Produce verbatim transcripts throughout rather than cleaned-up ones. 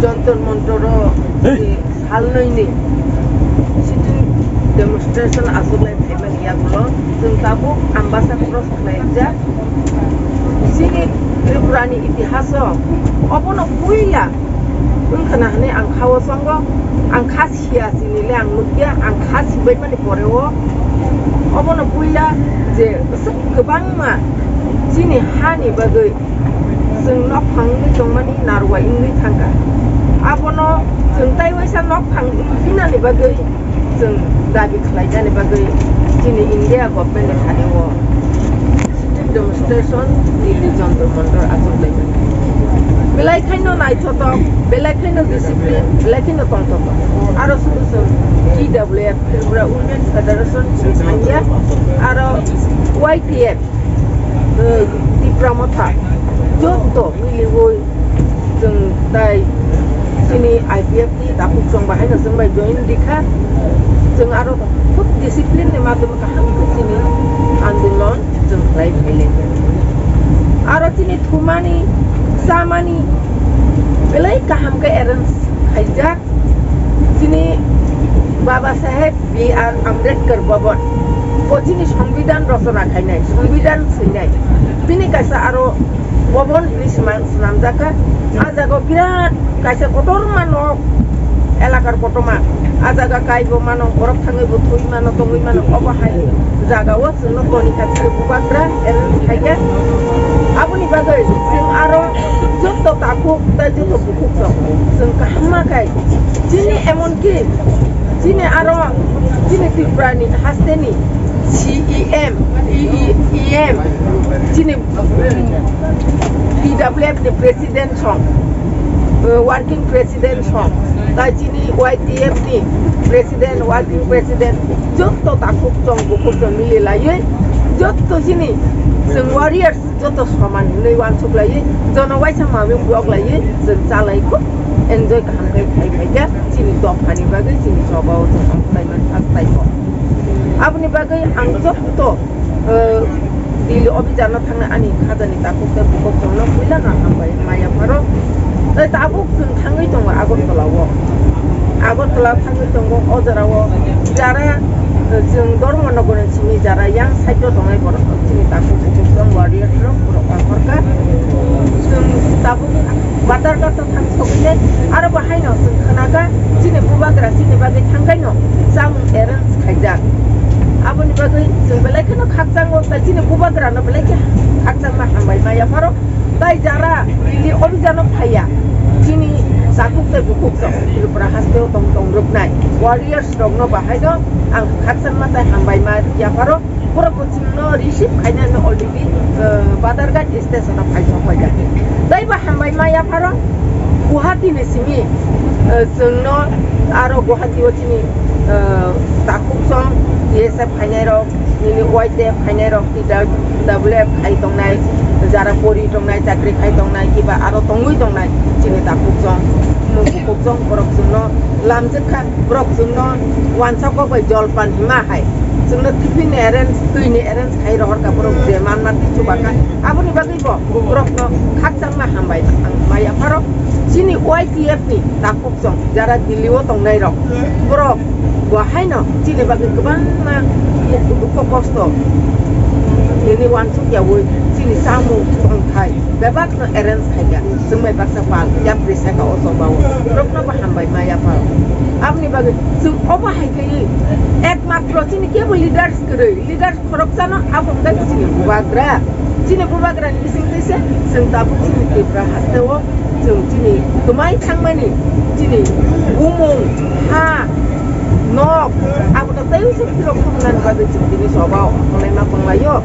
Jantar Mantar o je salnwi ni sitting demonstration achuklai phaimani yagulo chwng tabuk Ambasa cross khlaijak. Chini Tripura ni itihas o obono puila wngkhana hwnwi ang kha o chongo, ang kha siya chini le ang nukya, ang kha sibaimani pore o obono puila je kwbangma chini ha ni bagwi chwng nokphang wngwi tongmani narwai wngwi thangkha. Abono chwng tai waisa nokphang wngphinani bagwi chwng dabi khlainani bagwi chini India government ni thani o sitting demonstration Delhi Jantar Mantar achuk laimani. Belai khaino naithotok, belai khaino discipline, belai khaino tongthotok. Aro sudu chwng T W F, Tripura Women Federation, chini thangya, aro Y T F, eh, Tipra Motha, joto miliwi chwng tai chini I P F ni takhuk chwng bahai no chwng bai join rikha. Chwng aro khub discipline ni madhyam kaham khe chini andolon chwng khlai phailai. Aro chini thumani, chamani belai kaham khe arrange khaijak. Chini Baba Saheb B R Ambedkar Bhavan. Bo chini Songbidan rochona khainai, Songbidan swinai. Bini kaisa aro Bhavan hinwi swmang-, swnamjak kha. A jaga o birat kaisa kotorma nok, elakar kotorma. A jaga kaibo mano, borok thangwi bo thwi mano, tongwi mano, obo hai jaga o chwngno toni kha chwng bubagra arrange khaikha. Aboni bagwi chwng aro joto takhuk tei joto bukhuk rok chwng kaham ma khai chini emonki chini aro chini Tripura ni haste ni C E M, E E M, chini T W F ni president song, eh, working president song, tai chini Y T F ni president, working president, joto takhuk chwng bukhuk chwng mili laiwi, joto chini chwng warriors, joto soman hinwi uansuk laiwi, jono waisa mamung buak laiwi, chwng chalai khub enjoy kaham khe khai phaikha, chini dophani bagwi, chini choba o chwng tongthai man, tongthai kho. Aboni bagwi ang joto, eh, Delhi obijano thangna ani khajani takhuk tei bukhuk chwngno puila no hambai ma yapharo. Tei tabuk chwng thangwi tongo Agartala o. Agartala thangwi tongo o jora o jara, eh, chwng Dharmanagar ni simi jara yang side o tongnai borok rok chini takhuk bukhuk chwng warriors rok borok ongkhorkha. Chwng tabuk Batarghat o thang sogwi le aro bo haino chwng khna kha chini bubagra chini bagwi thangkaino chamung arrange khaijak. Aboni bagwi chwng belai kheno khakchango, tei chini bubagrano belai khe khakchangma hambai ma yapharo. Tai jara Delhi obijano phaiya, chini takhuk tei bukhuk chwng Tripura haste o tong tong rwknai warriors rokno bahaino ang khakchangma tei hambai ma yapharo. Borok bo chwngno receive khainani already, eh, Badarghat station o phai sok paijak. Tei bo hambai ma yapharo Guwahati ni simi, eh, chwngno aro Guwahati o chini, eh, takhuk chwng T S F khainai rok, nini Y T F khainai rok, T W F khai tongnai, jara pori tongnai, chakri khai tongnai, kiba aro tongwi tongnai chini takhuk chwng, mung bukhuk chwng borok chwngno lamjwk kha. Borok chwngno uansukgo bai jolpan hima hai. Chwngno tiffin ni arrange, twi ni arrange khai rohor kha borok je manma twi chuba kha. Aboni bagwi bo borokno khakchangma hambai ang ma yapharo. Chini Y T F ni takhuk chwng jara Delhi o tongnai rok, borok bo haino chini bagwi kwbangma dukho kosto nini uansuk yaui chini chamung tongthai bebak no arrange khaikha. Chwng bai baksa pal yapri saka o choba o. Borokno bo hambai ma yapharo. Aboni bagwi chwng obo hai khe ekmatro chini kebo leaders kwrwi, leaders khoroksano abo wngkha chini bubagra. Chini bubagrani bising twi se chwng tabuk chini Tripura haste o chwng chini kwmai thangmani chini bumung, ha, nok, abono tei se phirok thumnani bagwi chwng tini choba o tongnai ma tonglaio.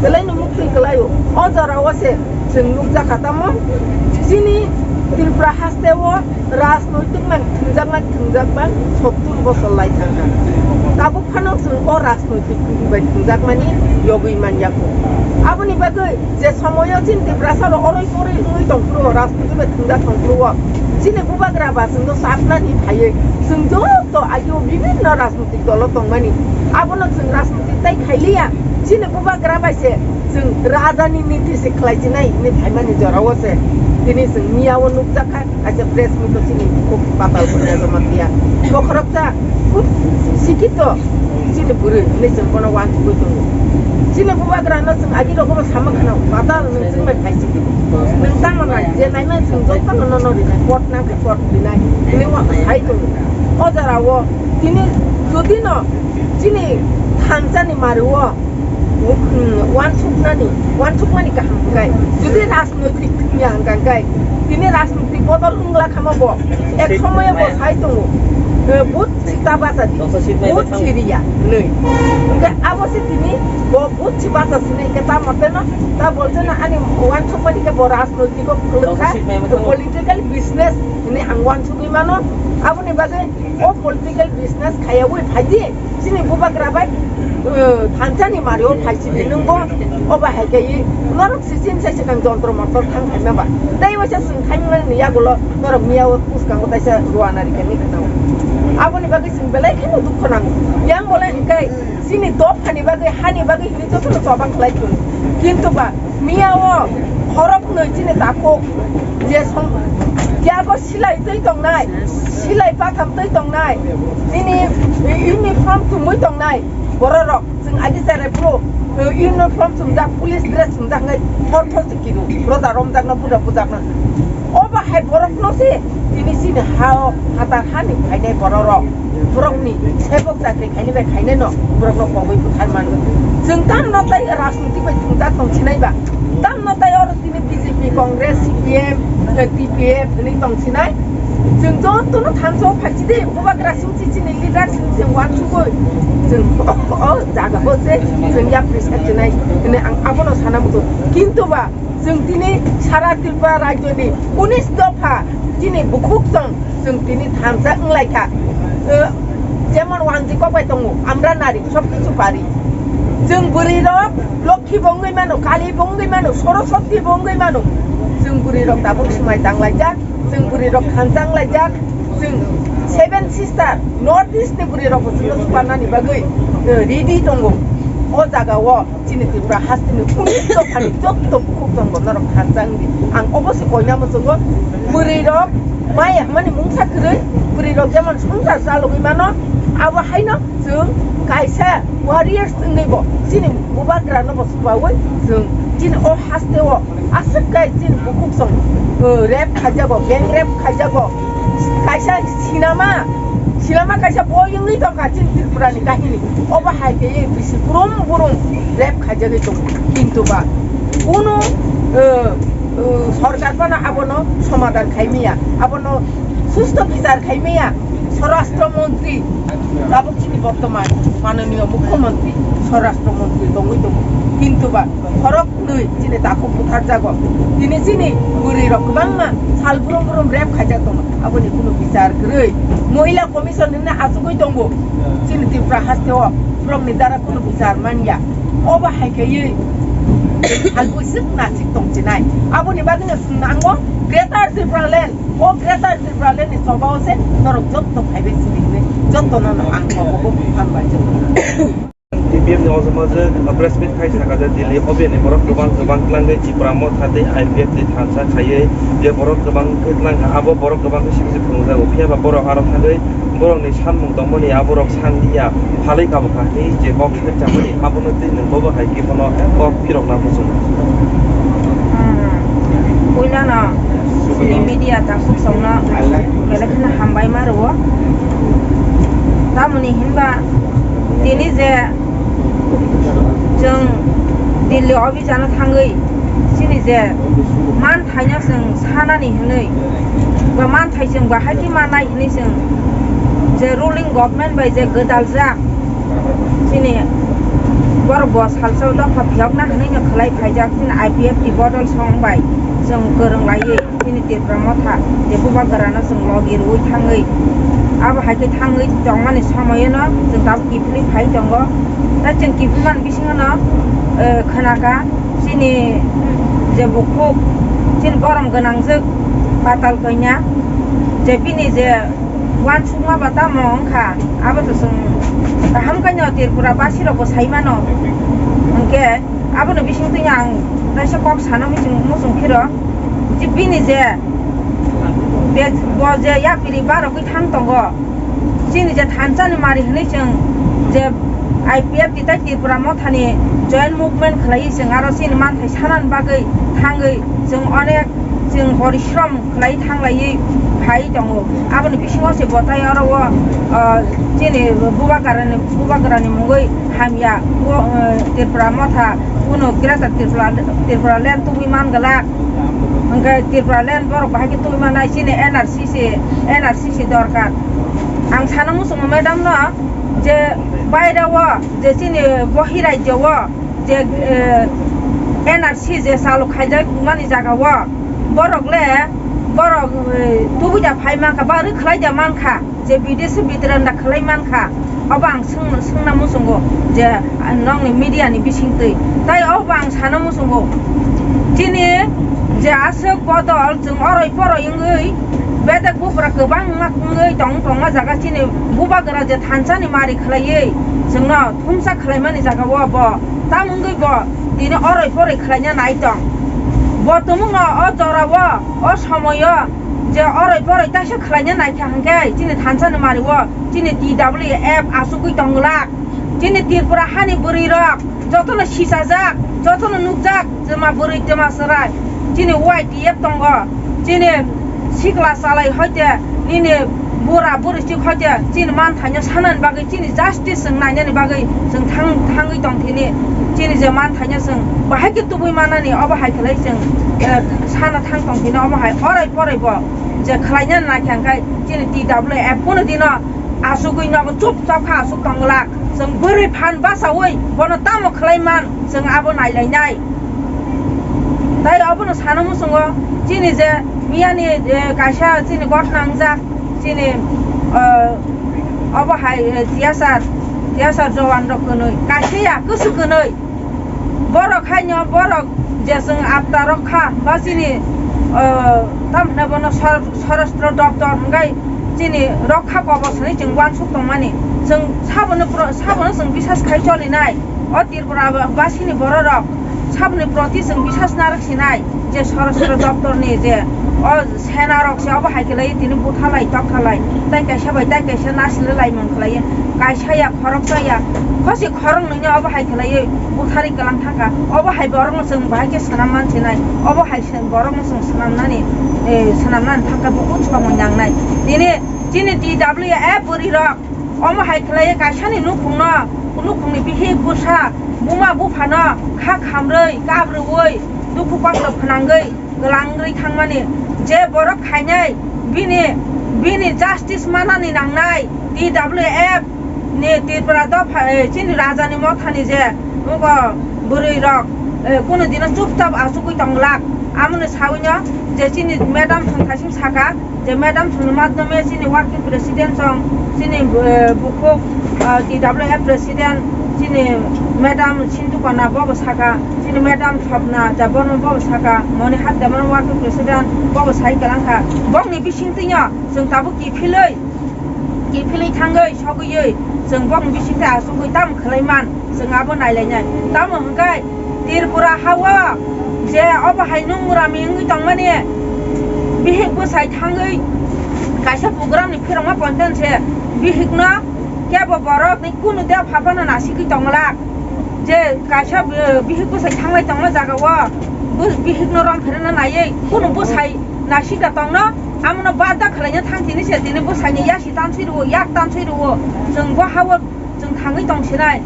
Belai no muktwi kwlaio. O jora o se chwng nukjakha tamo chini Tripura haste o rajnoitik man thwngjakma thwngjakma sottur bosor lai thangkha. Tabuk phano chwng o rajnoitik bai thwngjakmani yogwi manyaku. Aboni bagwi je somoyo chini Tiprasa rok oroi poroi wngwi tongphuru o, rajnoitik bai thwngjak tongphuru o, chini bubagra ba chwngno chapnani phaiwi chwng joto agio bibinno rajnoitik dolo tongmani. Abono chwng rajnoitik tai khailiya, chini bubagra bai se chwng rajani niti se khlai chinai hinwi phaimani jorao se Tini chwng miya o nukjak kha, kaisa press meet o chini bukhuk Patal Kanya Jamatia. Bokhorok ta khub sikito chini bwrwi hinwi chwng bono uansugwi tongo. Chini bubagra no chwng agi rogo bo sama khana, Patal nwng chwng bai phai sidi. Nwng tamo nai, je naima chwng joto no nono rinai, pot nang khe pot rinai hinwi uansuk sai tongo. O jora o tini jodi no chini thansa ni mari o, um, uansuknani, uansukmani kaham hwnkhe, jodi rajnoitik wngya hwnkhe, tini rajnoitik bodol wngla khama bo, ek somoyo bo sai tongo, eh, vote sita bachadi, vote siriya hinwi. Hwnkhe abo se tini bo vote si bacha sinai hwnkhe ta mote no, ta bolse no ani uansukmani khe bo rajnoitik o kwlwkha, political business hinwi ang uansugwi mano. Aboni bagwi o political business khaiyawi phaidi. Chini bubagra bai, uh, thansa ni mari o phai sidi nwng bo, o bahai khe i norok sisin sai swkang jontro montor thang phaima ba. Tei waisa chwng thaimani yagulo norok miya o bwskango taisa ruana rikha ni khna o. Aboni bagwi chwng belai kheno dukho nango. Yang bolai hwnkhe chini dopha ni bagwi, ha ni bagwi hinwi jotono choba khlai thung. Kintu ba miya o khorok nwi chini takhuk je song, yago silai twi tongnai, silai patham twi tongnai, nini uniform chumui tongnai bororok, chwng agi chare phuru uniform chumjak, police dress chumjak hwnwi thor thor se kiru, roda romjakno, buda bujakno. O bahai borokno se tini chini ha-o, phatar hani phainai bororok, borokni sebok chakri khainai bai khainai no borokno kogwi buthar mano. Chwng tamno tai rajniti bai thwngjak tong sinai ba? Tamno tai oro tini B J P, Congress, C P M, eh, T P F hinwi tong sinai. Chwng jotono thansa o phai sidi, bubagra singsi chini leader singsi uansugwi chwng o jaga o se chwng yapri sa sinai hinwi ang abono sana muchungo. Kintu ba chwng tini sara Tripura rajyoni unis dopha chini bukhuk chwng, chwng tini thansa wnglaikha. Eh, jemon wanjwi kok bai tongo, amra nari, sob kichu pari. Chwng bwrwi rok Lokhi bo wngwi mano, Kali bo wngwi mano, Soroswati bo wngwi mano. Chwng bwrwi rok tabuk swmai tanglaijak, chwng bwrwi rok thansa wnglaijak, chwng seven sister, North East ni bwrwi rok bo chwngno swbarnani bagwi, eh, ready tongo. O jaga o chini Tripura hasteni unis dophani jotto bukhuk tongo norok thansa wngdi. Ang obo se koina muchungo, bwrwi rok mai hamani mungsa kwrwi, bwrwi rok jemon swngchar chalogwi mano, abo haino chwng kaisa warriors wngwi bo chini bubagra no bo swbawi chwng chini o haste o aswk kai chini bukhuk song, uh, rape khaijago, gang rape khaijago, kaisa sinama, sinama kaisa boi wngwi tongkha chini Tripura ni kahini. Obo hai khe bisi burum burum rape khaijagwi tongo. Kintu ba kunu, uh, uh, sorkar phano abono somadan khai maya, abono susto bichar khai maya. Swarashtra Montri, tabuk chini bortoman manoniyo Mukhyamantri, Swarashtra Montri tongwi tongo. Kintu ba khorok nwi chini takhuk butharjago. Tini chini bwrwi rok kwbangma sal burum burum rape khaijak tongo. Aboni kunu bichar kwrwi. Mohila Commission hinwi achugwi tongo. Chini Tripura haste o borokni dara kunu bichar manya. Obo hai khe sal bwswk nasik tong chinai. Aboni bagwino chwng nango Greater Tripura Land. O Greater Tripura Land ni choba o se norok jotto phaibai sidi hinwi jotto no ang kobo bo buphang bai jotto. T P F ni ojama je press meet khai saka je Delhi obe ni borok kwbang kwbang tlangwi Tipra Motha tei I P F ni thansa khaiwi je borok kwbang khe tlang kha, abo borok kwbang khe sibisi phunukjago. Phiya ba borok aro thangwi borokni sanmung tongmani aborok sanliya, phalwi kabo kha hwnwi je kok swk chamani abono twi nwng bobo hai khe bono kok phirokna muchungo. Hmm. Puilano chini media takhuk songno belai kheno hambai ma rwo. Tamoni hinba tini je chwng Delhi obijano thangwi chini je man thaino chwng sanani hwnwi, ba manthai chwng bahai khe mannai hwnwi chwng je ruling government bai je gwdaljak chini borok bo salsa o dopha phiyokna hwnwi no khwlai phaijak chini I P F ni bodol song bai chwng kwrwng laiwi chini Tipra Motha je bubagra no chwng logi rwui thangwi abo hai khe thangwi tongmani somoyo no chwng tabuk kiphilwi phai tongo. Tei chwng kiphilmani bisingo no, eh, khwnakha. Chini je bukhuk, chini borom gwnangjwk Patal Kanya, je bini je uansukma ba tamo wngkha, abo to chwng kaham khe no Tripura basi rok bo sai mano. Hwnkhe abono bisingtwi ang kaisa kok sana muchung, muchung phiro, Bini je, be-, bo je yapiri barogwi thang tongo, chini je thansa ni mari hwnwi chwng je I P F T tei Tripura Motha ni joint movement khlaiwi chwng aro chini manthai sanani bagwi thangwi chwng onek chwng porishrom khlai thanglaiwi phai tongo. Aboni bisingo se bo tai oro o, ah, chini bubagrani, bubagrani mungwi hamya, o, ah, Tripura Motha, kuno Greater Tripura, Tripura Land tubui man glak. Hwnkhe Tripura Land borok bahai khe tubui manai chini N R C C, N R C C dorkar. Ang sana muchungo madam no je baire o je chini bohi rajyo o je, eh, N R C je chalu khaijak mani jaga o borok le borok, eh, tubui da phai mankha ba rwkhlai da mankha. Je bidesi bitranda khlai mankha, obo ang swng-, swngna muchungo je, ah, nokni media ni bisingtwi. Tai obo ang sana muchungo, chini je aswk bodol chwng oroi poroi wngwi bedek buphra kwbangma wngwi tong tongma jaga chini bubagra je thansa ni mari khlaiwi chwngno thumsa khlaimani jaga o bo tamo wngwi bo tini oroi poroi khlaina nai tong. Bo tumungno o jora o, o somoyo je oroi poroi taisa khlaina naikha hwnkhe chini thansa ni mari o chini T W F achugwi tong glak. Chini Tripura hani bwrwi rok jotono sichajak, jotono nukjak, chwma bwrwi chwma chwrai. Chini Y T F tongo, chini sikla chalai hoite, nini bura bwrwi chik hoite, chini manthaino sanani bagwi, chini justice chwng nainani bagwi chwng thang-, thangwi tong thini. Chini je manthaino chwng bahai khe tubui manani, obo hai khlai chwng, eh, sana thang tong thini, omo hai orai porai bo je khlaina naikha hwnkhe chini T W F kuno dino asugwi nogo chupchap kha asuk tong glak. Chwng bwrwi phan bachaui bono tamo khlai man, chwng abo nailainai. Tai obono sana muchungo, chini je miyani, eh, kaisa chini gotna wngjak, chini, eh, obo hai, eh, T S R, T S R jowan rok kwnwi, kaisa ya kwswk kwnwi. Borok haino borok je chwng apta rok kha, ba chini, eh, tamhwnai bono sor-, sorostro doptor hwnkhe chini rokha kobos hwnwi chwng uansuk tongmani. Chwng sabono pro-, sabono chwng bisas khai cholinai. O Tripura ba-, basini bororok saboni proti chwng bisas narwk sinai je sorostro doptorni je o senarok se obo hai khlai tini buthalai tokthalai tai kaisa bai tai kaisa nasilai laimung khlai kaisa ya khoroksa ya khosi khoroknwini obo hai khlai butharwi kwlang thangkha. Obo hai borokno chwng bahai khe swnam man sinai, obo hai se borokno chwng swnamnani, eh, swnamnani thangkha buhut somoi nangnai. Tini chini T W F bwrwi rok omo hai khlaiwi kaisani nukhungno, nukhungni bihik bwsa, buma buphano kha khamrwi, kabrwi, dukhu kosto phnangwi, kwlangwi thangmani je borok khainai, bini, bini justice manani nangnai. T W F ni Tripura dopha, eh, chini rajani mothani je nugo bwrwi rok, eh, kunu dino chupchap achugwi tong glak. Amoni sawino je chini madam thung thaisim saka, je madam songni madhyome chini working president song, chini, eh, bukhuk, ah, T W F president, chini madam Sindhu Kana bobo saka, chini madam Swapna Debbarma bobo saka, Monihat Debbarma working president bobo sai kwlangkha. Bokni bisingtwino chwng tabuk kiphilwi, kiphilwi thangwi sogwiwi chwng bokni bisingtwi achugwi tamo khlai man. Chwng abo nailainai. Tamo hwnkhe Tripura ha-o je obo hai nung murami wngwi tongmani bihik bwsai thangwi kaisa program ni phirokma ponthan se bihikno kebo borok ni kunu de phapano nasigwi tongla. Je kaisa bi-, bihik bwsai thanglai tongma jaga o bu-, bihikno rom pherena naiwi kunu bwsai nasigda tongno amono bada khwlaina thang tini se tini bwsaini yasi tanswi rwo, yak tanswi rwo. Chwng bo ha-o chwng thangwi tong sinai.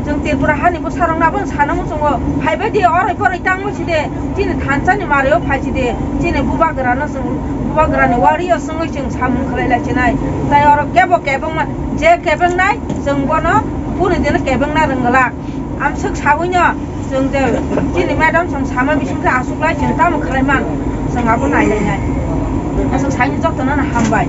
Chwng Tripura hani bwsarokno abono sana muchungo. Phaibai di, oroi poroi tangwi si de, chini thansa ni mario phai si de, chini bubagra no chwng, bubagra ni wari o chwngwi chwng samung khlai lai sinai. Tai oro kebo kebengma, je kebengnai, chwng bono kunu dino kebengna rwngla. Amswk sawi no, chwng je, chini madam chwng sama bising khe aswk lai chwng tamo khlai man, chwng abo nai lai nai. Aswk saini joto no hambai.